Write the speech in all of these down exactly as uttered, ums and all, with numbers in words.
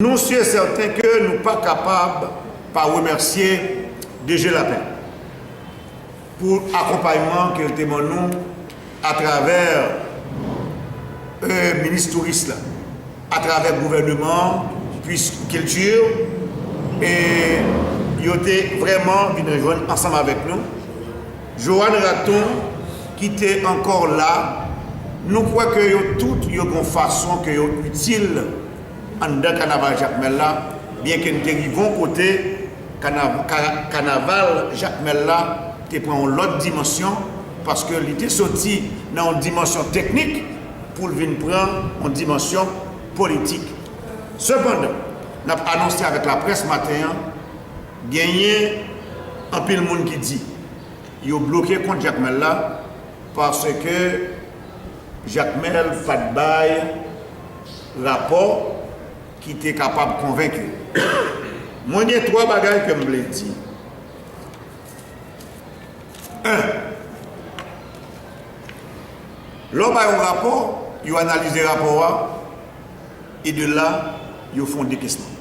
Nou si e sèten ke nou pa kapab pa remèsye D G Lapin pou akonpayman ke l te ban nou atravè, e, minis touris la, atravè gouvènman an, puis kilti, e yo te vrèman vin jwenn ansanm avèk nou. Joanne Raton, ki te ankò la, nou kwè ke yo tout, yo gen yon fason ke yo itil anndan kanaval Jakmèl la, byenke n te rive yon kote, kana-, ka-, kanaval Jakmèl la te pran yon lòt dimansyon, paske li te soti nan yon dimansyon teknik pou l vin pran yon dimansyon politik. Sepandan, n ap anonse avèk laprès maten an, genyen anpil moun ki di yo bloke kont Jakmèl la paske Jakmèl pa t bay rapò ki te kapab konvenk yo. Mwen gen twa bagay ke m vle di. En, lè w bay yon rapò, yo analize rapò a, e de la, yo fè yon dekesman.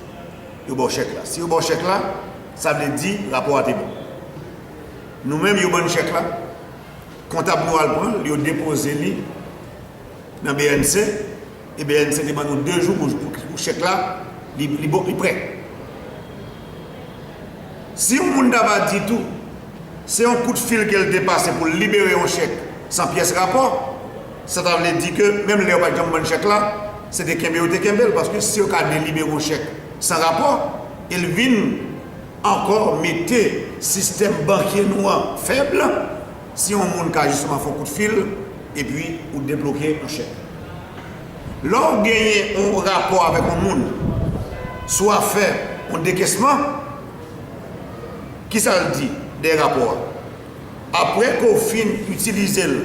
Yo ba w chèk la. Si yo ba w chèk la, sa vle di rapò a te bon. Nou menm, yo ban n chèk la, kontab nou al pran l, yo depoze li nan B N C, e B N C te ban nou de jou pou, pou, pou chèk la, li, li bon, li prè. Si yon moun ta va di tou, se yon kout fil ke l te pase pou l libere yon chèk san pyès rapò, sa ta vle di ke menm lè yo pa t janm ban n chèk la, se te kenbe yo te kenbe l, paske si yo ka delibere yon chèk san rapò, e l vin ankò mete sistèm bankye nou an fèb, si yon moun ka jisteman fè yon kout fil, epi ou debloke yon chèk. Lè w genyen yon rapò avèk yon moun, swa fè yon dekesman, kisa l di dèyè rapò a? Apre ke w fin itilize l,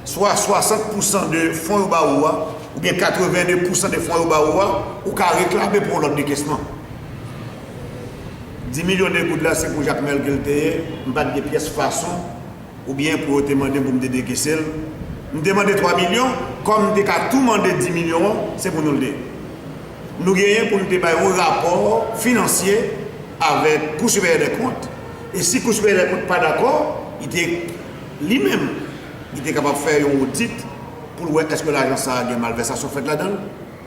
swa swasant pousan de fon yo ba ou a, oubyen katrevenndez pousan de fon yo ba ou a, ou ka reklame pou yon lòt dekesman. Dis milyon de goud la, se pou Jakmèl ke l te ye, m pa t gen pyès fason, oubyen pou yo te mande m pou m te dekese l. M te mande twa milyon, kòm m te ka tou mande dis milyon an, se pou nou l te ye. Nou genyen pou n te bay yon rapò finansye avèk Kou Siperyè dè Kont, e si Kou Siperyè dè Kont pa dakò, li te, li menm, li te kapab fè yon odit pou l wè èske lajan sa a gen malvèsasyon fèt ladan l,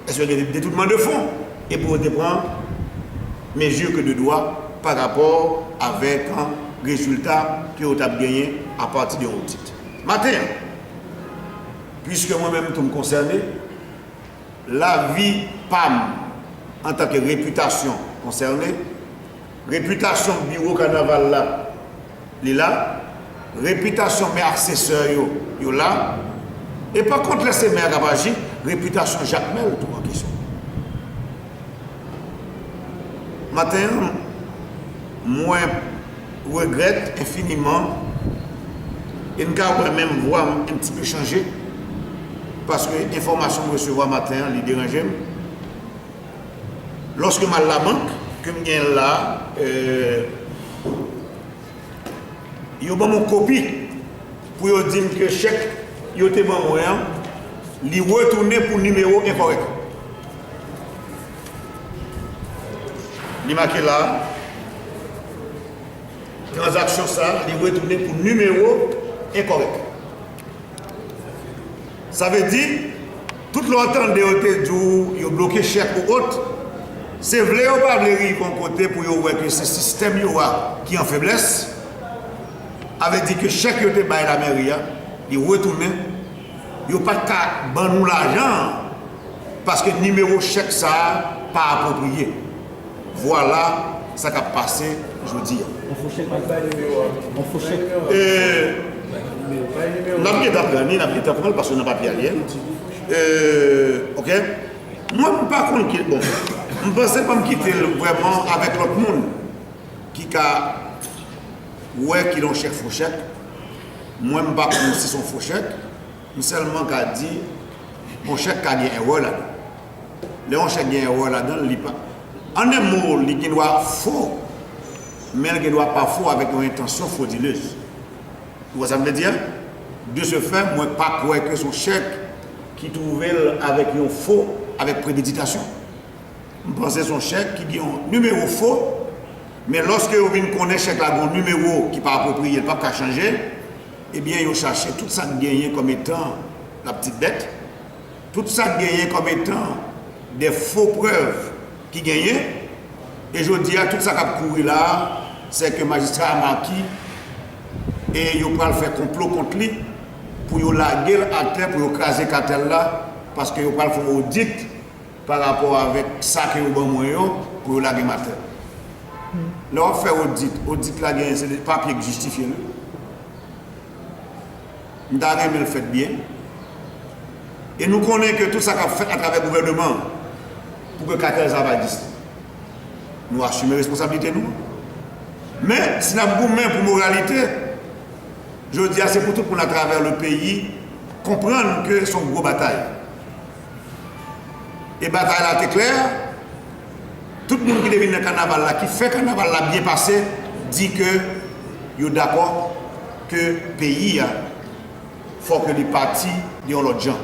èske gen detounman de fon, e pou yo te pran mezi ke de dwa pa rapò avèk rezilta ke yo t ap genyen apati de yon odit. Maten an, piske mwen menm tou m konsène, lavi pa m antanke repitasyon konsène, repitasyon biwo kanaval la, li la, repitasyon mè ak sè yo, yo la, e pa kont lè se mè a k ap aji, repitasyon Jakmèl tou an kesyon. Maten an, mwen regrèt enfiniman, e n ka wè menm vwa m un petit peu chanje, paske enfòmasyon m resevwa maten an, li deranje m. Lòske m al labank, ke m gen la, euh, yo ban m yon kopi pou yo di m ke chèk yo te ban mwen an, li retounen pou nimewo enkòrèk. Li make la, tranzaksyon sa, li retounen pou nimewo enkòrèk. Sa vle di, tout lè w tande yo te di w yo bloke chèk ou ot, se vle yo pa vle rive yon kote pou yo wè ke se sistèm yo a ki an feblès. Sa vle di ke chèk yo te bay lamèri a, li retounen. Yo pa t ka ban nou lajan an, paske nimewo chèk sa a pa apwopriye. Vwala sa k ap pase jodi a. On fo chèk. On fo chèk. E, n ap gentan pran li, n ap gentan pran l paske nan papye a li ye. E, oke. Mwen, m pa konn ki, bon, m panse ban m kite l vrèman avèk lòt moun ki ka wè ki yon chèk fo chèk. Mwen, m pa konn si se yon fo chèk. M sèlman ka di, yon chèk ka gen erè ladan. Lè yon chèk gen erè ladan l, li pa, an en mo, li gen dwa fo, men l gen dwa pa fo avèk yon entansyon fodilez. Ou wè sa m vle di a? De ce fait, mwen pa kwè ke se yon chèk ki twouve l avèk yon fo, avèk premeditasyon. M panse se yon chèk ki gen yon nimewo fo, men lòske yo vin konnen chèk la gen yon nimewo ki pa apwopriye, l p ap ka chanje, ebyen, yo chache tout sa k genyen kòm etan la petite dette, tout sa k genyen kòm etan de fo prèv ki genyen, e jodi a, tout sa k ap kouri la a, se ke majistra a Marquis, e yo pral fè konplo kont li pou yo lage l atè, pou yo kraze katèl la, paske yo pral fè yon odit pa rapò avèk sa ke yo ban mwen yo pou yo lage m atè. Lè w ap fè odit, odit la genyen se de papye k jistifye l. M ta renmen l fèt byen. E nou konnen ke tout sa k ap fèt atravè gouvèneman an pou ke katèl sa pa egziste. Nou asime responsablite nou. Men, si n ap goumen pou moralite, jodi a se pou tout moun atravè le peyi konprann ke se yon gwo batay. E batay la te klè, tout moun ki te vin nan kanaval la, ki fè kanaval la byen pase, di ke yo dakò ke peyi a, fò ke li pati de yon lòt jan.